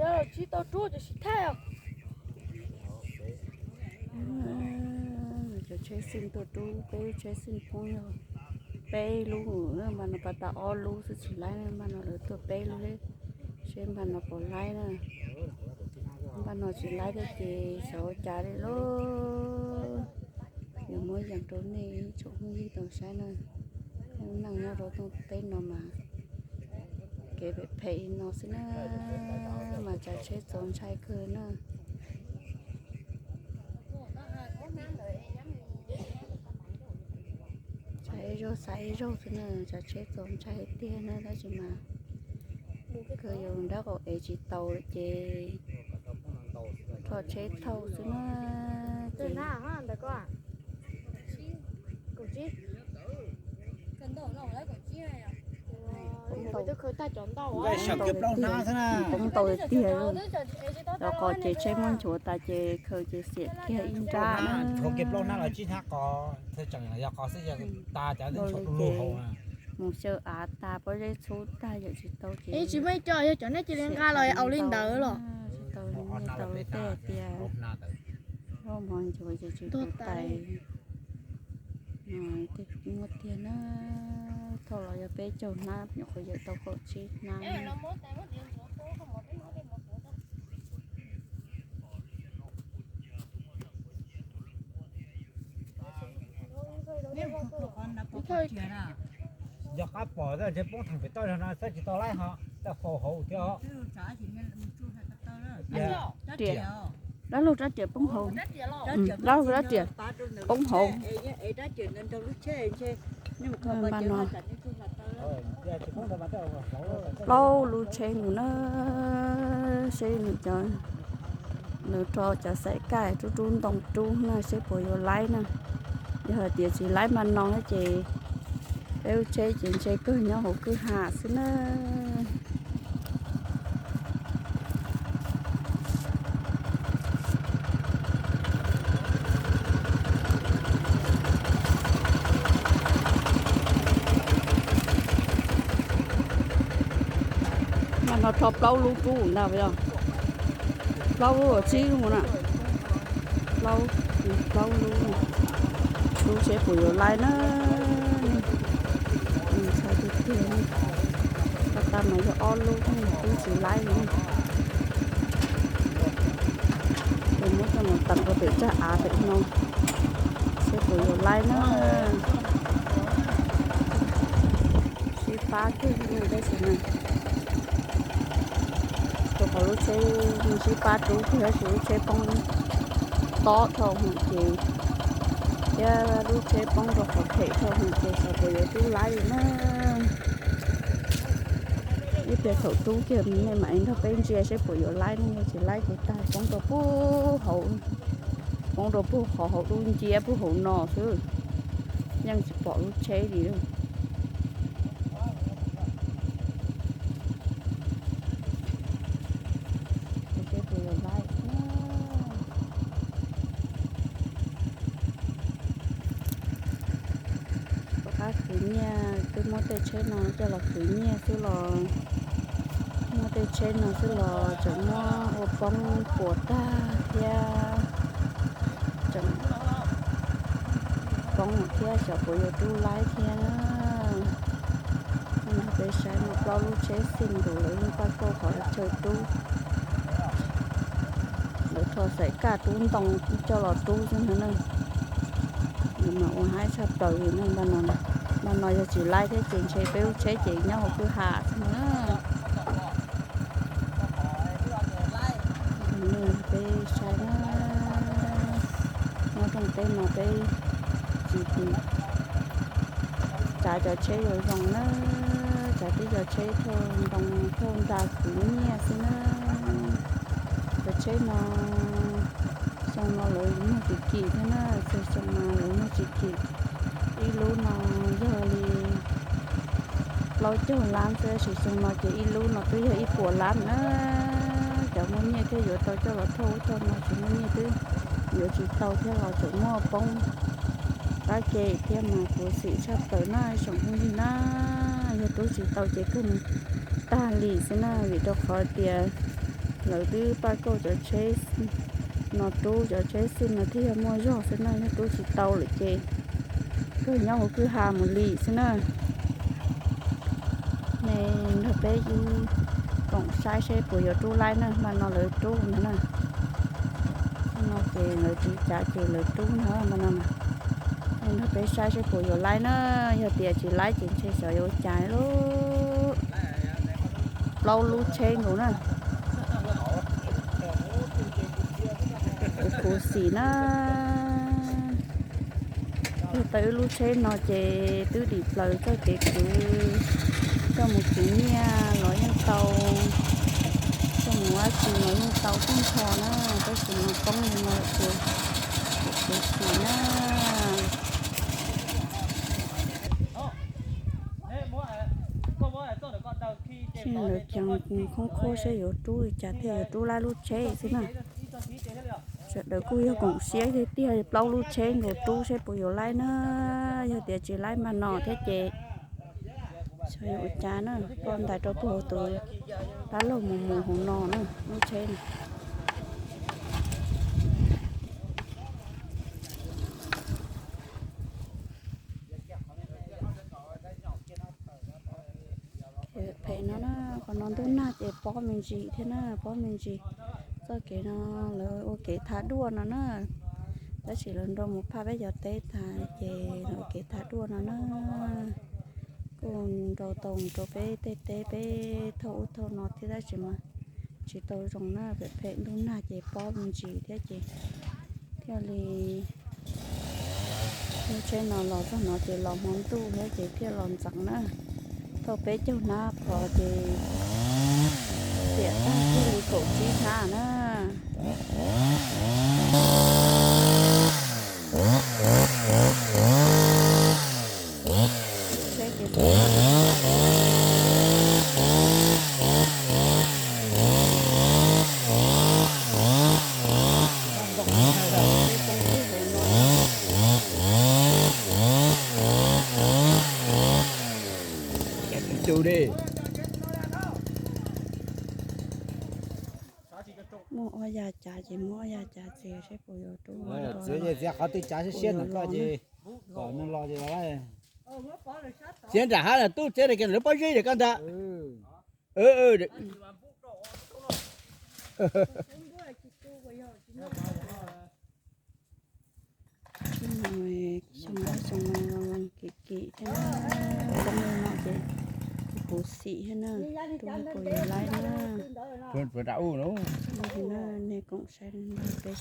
Tsis tau rub ces sim thaij. Cov tsheb xij tuaj rub peb lub tsheb xij poob yog peb lub, npaj no pas tas ob lub xwb tsis laib, npaj no lawv tuaj peb lub, seb npaj no puas laib na. Npaj no tsis laib thiab ces xyov ua cas li lauj. Yuav muab yees rau nej ib tsoom phooj ywg tau saib na. Neej nyob rau tooj teb no mas kev phem phem li no xwb na, mas tsav tsheb txaus ntshai kawg na. Tsav ib zaug xav ib zaug xwb na, tsav tsheb txaus ntshai tiag na, tab sis mas kawg yus nrab qaum ev tsis tau lawm ces rho tsheb thauj xwb na. Ces poob ntau tiag. Cov qos ces tsheb muab nchuav tas ces khaws ces xiam kiag ib nrab na. Mus xyaw av tas pob zeb txhub tag yawm tsis tau ces tsis muaj ib co, yog cov nej cia li nqa los au li ntawd los tsis tau li tau tej tias. Lub mov nchuav ces tsis tau tais. Muaj tiag na, thauj los yog peb caug hnab nyuam qhuav yawm tau kaum tsib hnab. Yog qab pom ntshe poob theem pem toj no xwb tsis tau laib ho, tau faus hauv thiab os. Riam, dab laug rab riam poob hauv. Dab laug rab riam poob hauv. Npaj no plaub lub tsheb mus na, seb nws cov, nws rho cov xaim kaj rub rub ntoo rub na seb puas yuav laib na. Yog hais tias tsis laib npaj no ces peb lub tsheb ces ntshe kawg nyob hauv kwj ha xwb na. Npaj no rho plaub lub rub ntag os. Plaub lub los tsib lub na. Plaub, plaub lub, lub seb puas yuav laib na. Ntshai tiag tiag, tab tab mas yog ob lub, lub tsis laib li. Ces muab coj mus teem rau pem tsag av pem no, seb puas yuav laib na. Sib pab kiag li tab sis mas rau qhov lub tsheb sib pab rub kiag tab sis lub tsheb poob tob dhau hwm ces, thiab lub tsheb poob rau qhov phem dhau hwm ces xyov puas yuav rub laib li na. Ib pliag thaum rub kiag nej mam li nrog peb ntsia seb puas yuav laib ne, yog tsis laib ces tag poob rau puag hauv, poob rau puag qhov hauv dub nciab puag hauv no xwb, yeej tsis pom lub tsheb li. Rov qab khwv nyiaj, twb muab tej tsheb no coj los khwv nyiaj xwb los, muab tej tsheb no xwb los tseem muab ua poob puas tag thiab, tseem poob thiab xyov puas yuav rub laib thiab. Nrog peb saib no plaub lub tsheb xij nkaus lawv yeej paj kauj qhov chaw rub. Lawv rho xaim kaj rub ntoo coj los rub xwb ntag na. Nws mas ua haib tshaj plaws li na. Npaj no yog tsis laib thiab ces ntshe peb lub tsheb ces nyob hauv kwj ha xwb na. Peb saib na, nyob rooj teb no peb tsis tsav cov tsheb zoo zoo na, tsav tib cov tsheb thauj ntoo thauj nra khwv nyiaj xwb na. Cov tsheb no xyoo no lawv muag tsis kim thiab na, xyoo xyoo no lawv muag tsis kim. Ib lub no yog li plaub caug lab xwb, tab sis xyoo no ces ib lub no twb yog ib puas lab na. Cov muaj nyiaj thiaj yuav tau coj los thauj ub thauj no, tsis muaj nyiaj twb yuav tsis tau thiab los tseem muaj poob qab ke thiab mas khuv xim tshaj plaws na ib tsoom phooj ywg na. Yog rub tsis tau ces kawg tag li xwb na, vim rau qhov tias Lawv twb paj kauj cov tsheb no rub, cov tsheb xwb no thiaj yog muaj zog xwb na, yog rub tsis tau lawm ces kawg nyob hauv kwj ha mus li xwb na. Nej nrog peb ib koom saib seb puas yuav rub laib na, npaj no lawv rub ntag na. No ces lawv tiv cav ces lawv rub ntag npaj no. Nej nrog peb saib seb puas yuav laib na, yog tias tsis laib ces ntshe xyov yuav ua cas lauj. Plaub lub tsheb nkaus na. Kuv khuv xim na. Yog tau ib lub tsheb no ces twb dim plaws txoj kev kwv, coj mus kwv nyiaj los yeej tau, coj mus ua dab tsi los yeej tau tib nrho na, tab sis mas poob li no ces kuv khuv xim na. Seb lawv ceev khoob khuab seb yuav rub li cas thiaj yuav rub laib lub tsheb xwb na. Sawv daws kuj yog koom siab tiag tiag, plaub lub tsheb nkaus rub seb puas yuav laib na. Yog tias tsis laib npaj no thiab ces xyov yuav ua cas na, poj ntais rau puag tus dab laug mus mus hauv no na, lub tsheb na. Phem no na, qhov no ntuj nag ces pob me ntsis thiab na, pob me ntsis. Txoj kev no lawv ua kev thav duaj no na, tab sis lawv nrau mus phaj peb cov teb tas ces lawv ua kev thav duaj no na. Kuj nrau tau rau peb tej teb peb thauj ub thauj no thiab tab sis mas tsis tau zoo na, phem phem ntuj nag ces pob me ntsis thiab ces thiaj li lub tsheb no los txog no ces los hmo ntuj thiab ces thiaj los ntxeev na. Thauj peb caug hnab phom ces tiam tag thiaj li kaum tsib hnab na. Muaj ob yav cav ces muaj ob yav cav txiav seb puas yuav rub. Txiav qhov twg cav siab siab ntawm koj ces kom nws los ces los. Txiav nram hav na, tub txiav na, lawv pob zeb na koj ntag. Xyoo no, xyoo no kim kim thiab na, poob li no ces kuv khuv xim thiab na, rub puas yuav laib na. Nej koom saib peb.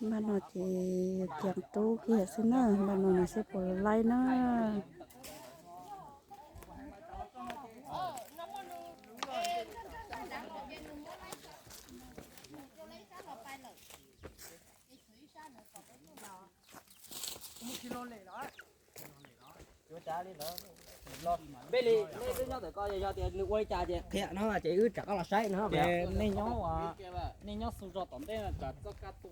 Npaj no ces ceev rub kiag xwb na, npaj no no seb puas laib na. Peb li, nej twb nyob ntawm ko, yog tias nws ua li cas ces qhia no ces wb rov qab los saib no. Nej nyob, nej nyob xu zog tom ntej no, tsam txoj kab tu.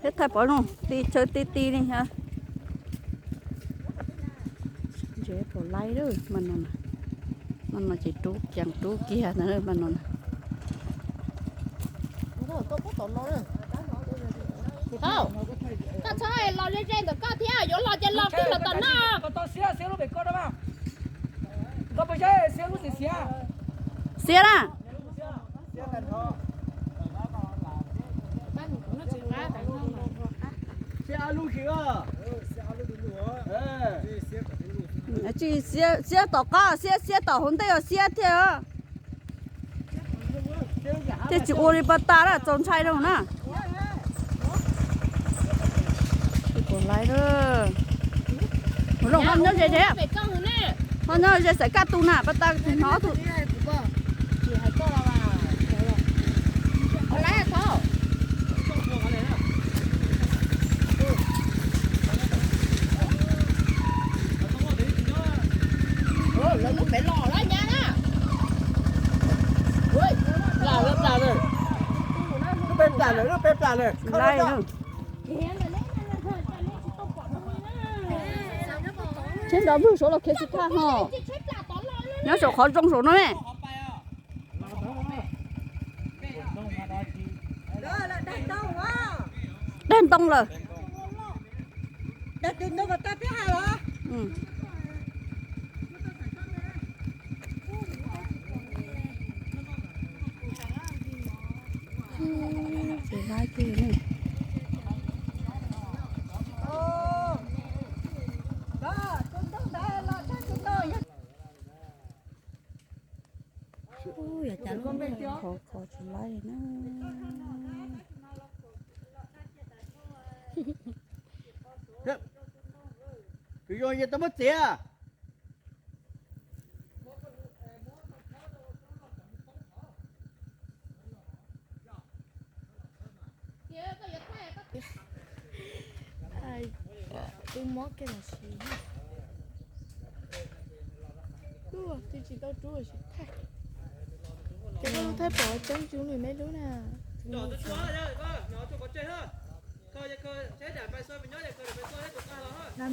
Thiab thaij pov zoo ti chaw ti ti li. Ntses puas laib lawm, mas no, mas no ces rub ceev rub kiag ntag mas no. Koj txhob los ze ze ntawm koj thiab, yuav los ces los twb los tom no. Xiab na. Tsis xiab, xiab tom qab, xiab xiab tom hauv ntej os, xiab thiab. Thiaj tsis ua li pas tas lawm, txaus ntshai rau na. Tsis pom laiv lawm. Mus zoo ho nyob ze ze, ho nyob ze xaiv kaj tu na, pas tas tsis hnov tus. Lawv lub pem los lawm, lub pem plam lawm, lub pem plam lawm. Tsheb nrov vwg saud los khiav tsis thaj ho. Nyob saum qhov zoo saum no ne. Dag ntoo lawm. Tsis laib kiag ne. Ub, yog cas lub qhov kho tsis laib na. Tus zoo yog tau muab txiav. Twb mob kiag los sis, twb tsis tau rub los sis thaij. Ces koj lub thaij pom tseeb tsis nws neb lub na.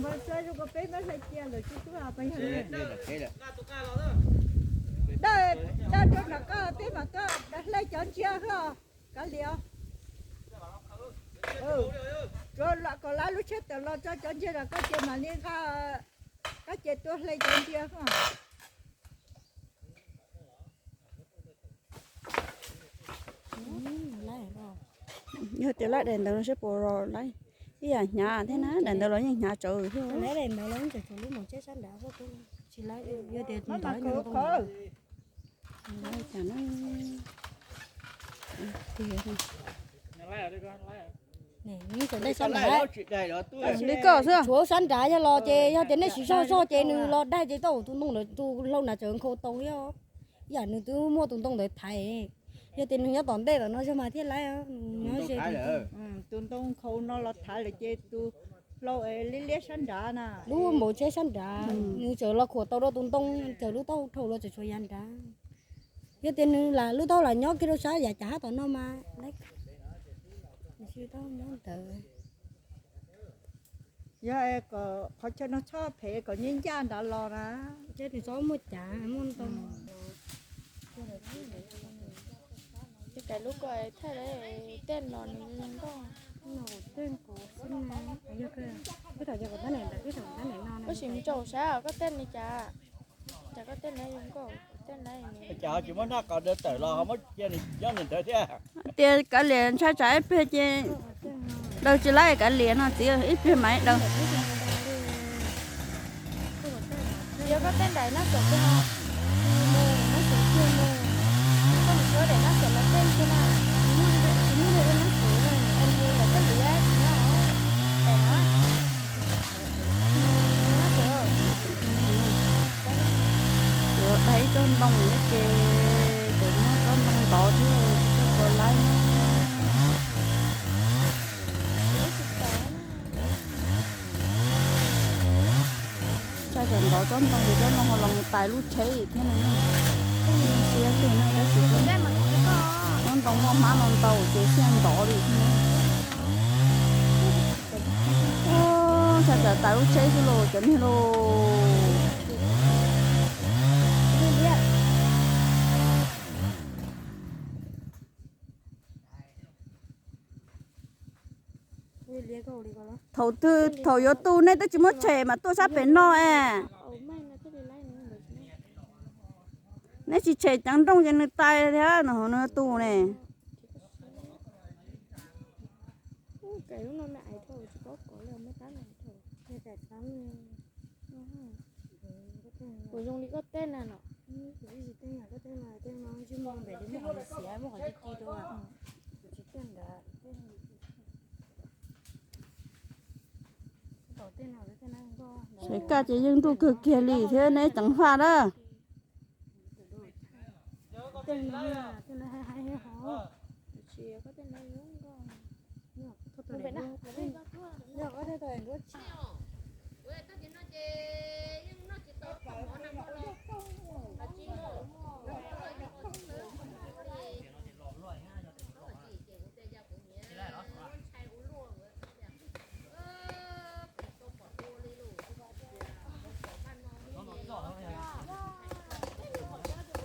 Npawg Xab, zoo koj peb muab hlais cia lawm tsis tub peb yog. Daj, daj rau nram koj teb mas koj hlais cov ntsia hwb, kav liam. Kom lawv lub tsheb tawm los tso cov ntsia nram koj ces mam li nqa, koj ces tuaj hlais cov ntsia hwb. Yog tias laib daim ntawv no seb puas los laib, ib yam hnyav thiab na, daim ntawv los yeej hnyav tsawv thiab. Li koj xwb. Tshuav sab nrad yog los ces yog tias nej siv zog zog ces nws los daig ces tau tus ntoo ntawd tus hlau nrad tseem nkhaus tau thiab. Yam nws twb muaj tus ntoo ntawd thaiv, yog tias nws nyob tom ntej tom no zog mas thiaj laib. Tus ntoo nkhaus no los thaiv lawm ces tus hlau es liab liab sab nrad na. Lub npau tsheb sab nrad, nws tseem los khuam tau rau tus ntoo, txawm lub taub hau dhau los tseem tshuav yav nrad. Yog tias nws lam lub taub hau lam nyob kiag rau sab yav cas hab tom no mas laib. Yog kom qhov chaw no txhob phem kom nyob ncaj nrad los na. Nws txhob muaj cav muaj ntoo. Kais lub ko thaij tej no nws zoo nkauj. Tab sis mus tsaus sab koj tej li cas, cas koj tej na zoo nkauj tej na. Cas ho tsis muab naj qos daws tawm los ho muab cia nws nyob nws ntawd thiab. Tias kav liam ntshai tsam ib pliag ces daws tsis laib kav liam no txiv, ib pliag mam daws. Yog koj tej nraim nab xom kiag no, nab xom kiag no, koj mus suav daim nab xom los tej kiag na, nab xom no, nab xom no, yuav dai ib tsob ntoo ces tseem muab tsob ntoo ntov thiab tsis tau puas laib. Tshaj tawm ntov tsob ntoo ces tsob ntoo ho los mus tais lub tsheb thiab no. Siab kawg no tab sis tsob ntoo muaj hmab no ntau ces siab ntov li thiab. Tshaj tawm tais lub tsheb xwb los cov niag lauj. Thaum twg thaum yuav tu nej twb tsis muab tshem mas tuaj sab pem no es. Neb tsis tshem ceev nrooj ces nws tais thiab no nws tu ne. Kuv zoo li koj tej na no. Tseem kaj ces yeej nruj kawg kiag li thiab neb ceev faj na. Tej no, tej no hais hais hov. Tsis, koj tej no zoo nkauj. Yog koj tej no ces yeej noj tsis tau mov na mog los, los tsis mog. Ces kuv tias yog kuv niam ntshai ua luaj, kuv tias kuv tau pom dua li lus, kuv pom paj no li. Wb tuaj tag, kuv xav tias lub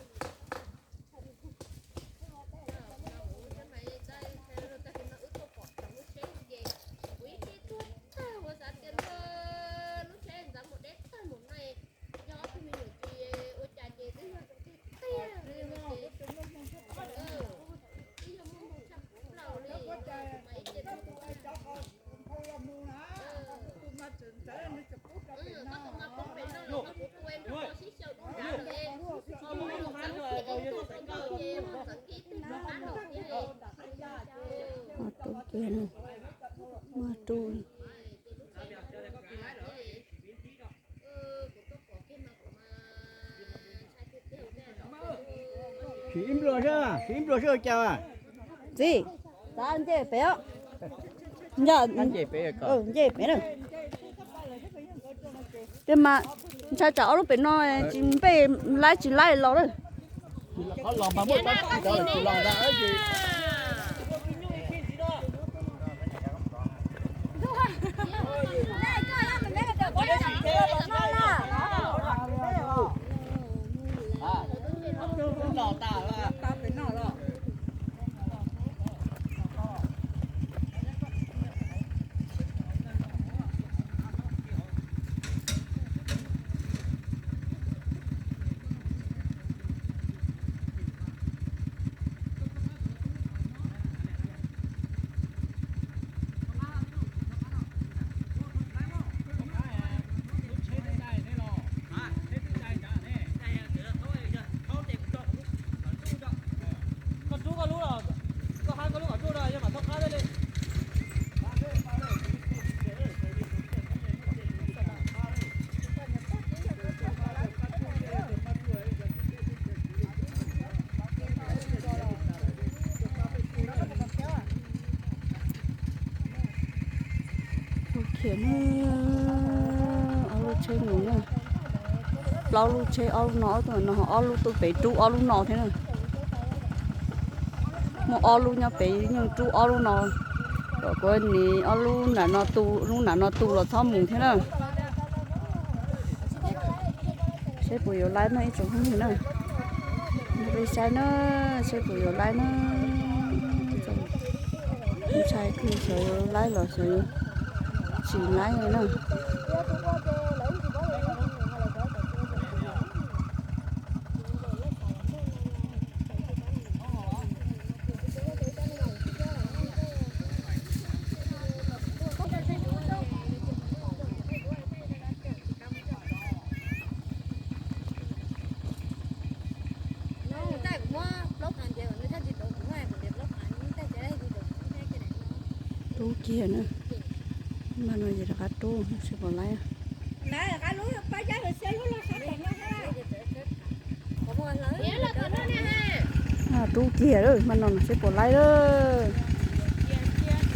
tsheb ntxeev mus deb tag mus no, yog ob tug me nyuam tsis ua cas ces twb yog zoo tiag tiag li no ces, twb yog muaj moo tshaj plaws li. Muaj rub kiag, muaj rub. Siv ib nplua xwb, siv ib nplua xwb ua cas. Txiv, txav ncej pem os. Ncej pem na. Tej mas ntshai tsam ob lub pem no tsis npej, laib tsis laib los lawm. Khiav na, ob lub tsheb mus na, plaub lub tsheb, ob lub no, ob tug no, ob lub tuaj pem rub ob lub no thiab na. Muaj ob lub nyob pem yeej rub ob lub no, kom kuv niam ob lub nram no tu, lub nram no tu los txhob mus thiab na. Seb puas yuav laib no ib tsoom phooj ywg na. Peb saib na, seb puas yuav laib na. Ntshai kawg, xyov yuav laib los xyov tsis laib na. Rub kiag na. Mas no ces rov qab rub seb puas laib. Rub kiag lawm, mas no seb puas laib lawm.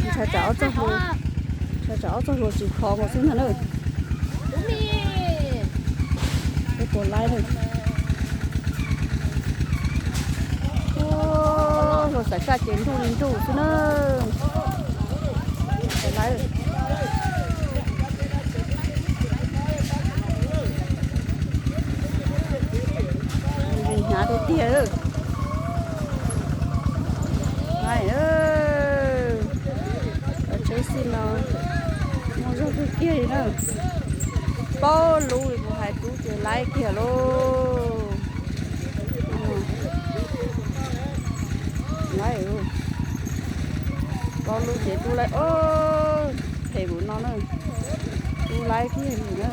Ntshai tsam ob txoj hlua, ntshai tsam ob txoj hlua tsis kho nkaus xwb ntag na. Seb puas laib lawm. Hlua xaim kaj ces nruj li nruj xwb na. Puas laib. Hnyav tiag tiag. Laib, cov tsheb xij no muaj zog kawg kiag li na. Plaub lub li kuv hais rub ces laib kiag lauj. Laib, plaub lub ces rub laib, phem mus no na. Rub laib kiag li na.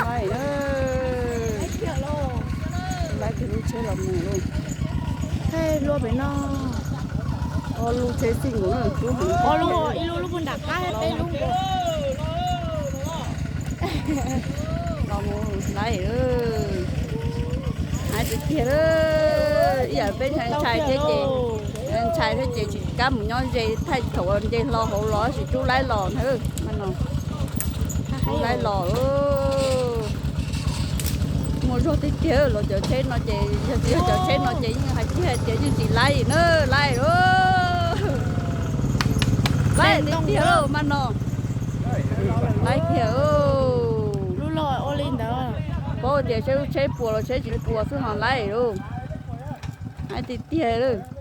Laib na. Laib kiag lub tsheb los mus lauj. Thaij hlua pem no. Ob lub tsheb xij nkaus na, rub heev. Ob lub, ib lub lub puag nram qab, peb lub nkaus. Los mus laib. Tiag, ib yam peb ntshai ntshai thiab ces, ntshai thiab ces tsis kam mus nyob ze, thaij thaum nce hlo hauv los sis rub laib los na. Rub laib los. Muaj zog tiag tiag, los cov tsheb no ces yog tsis yog cov tsheb no ces yeej hais tiag tias yeej tsis laib na, laib lauj. Laib tiag tiag mas no. Laib tiag. Paub tias seb lub tsheb puas los tsheb tsis puas xwb ho laib lauj. Laib tiag tiag.